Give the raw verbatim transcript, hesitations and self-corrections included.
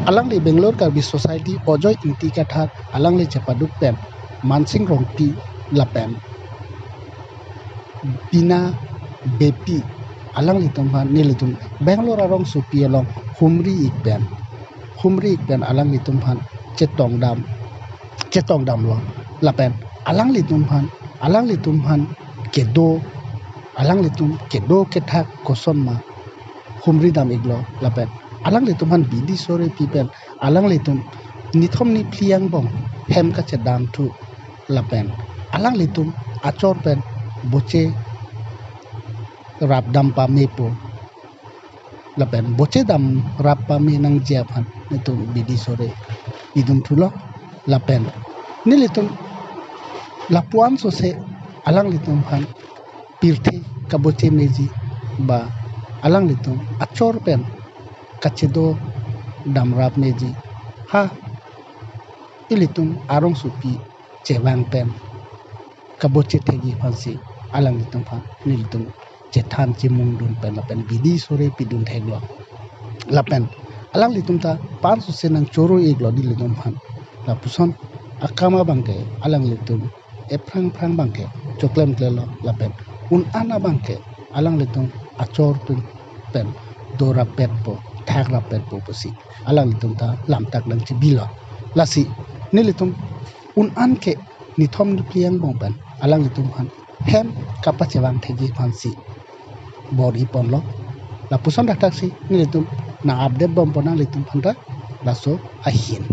Alangli Bangalore Karbi Society Ajoy Ingti Kathar alangli chepaduk pen Mansing Rongpi lapen Bina Beypi alanglitum aphan nelitum Bangalore arongsopi along humri ik pen, humri ik pen alanglitum aphan chetongdam, chetongdamlo. Lapen alanglitum aphan, alanglitum aphan kedo, alanglitum kedo kethak koson ma humri dam iklo. Lapen alanglitum aphan bidi sore pi pen alanglitum nithom niphli angbong hem kachedam thu. Lapen alanglitum achor pen boche rap dam pamepo. Lapen boche dam rap pame nangji aphan nelitum bidi sore pidun thulo. Lapen nelitum lapuan sose alanglitum aphan pirthe kaboche meji ba alanglitum achor pen kachedo dam rap meji ha ilitum arongsopi chevang pen kaboche thekji aphansi alanglitum aphan nelitum chethan chemungdun pen lapen bidi sore pidun theklo. Lapen alanglitum ta pan sose nangchoro iklo nelitum aphan. Lapuson akam abangke alanglitum ephrang phrang abangke choklemklelo. Lapen un-an abangke alanglitum achor pen pen do rapetpo, thak rapetpo pusi alanglitum ta lamtak nangchebilo. Lasi nelitum un-an ke nithom niphli angbong pen alanglitum aphan hem kapachevang thekji aphansi bor-i ponlo. Lapuson thakthak si nelitum nang-update bompo nanglitum aphan ta laso ahin.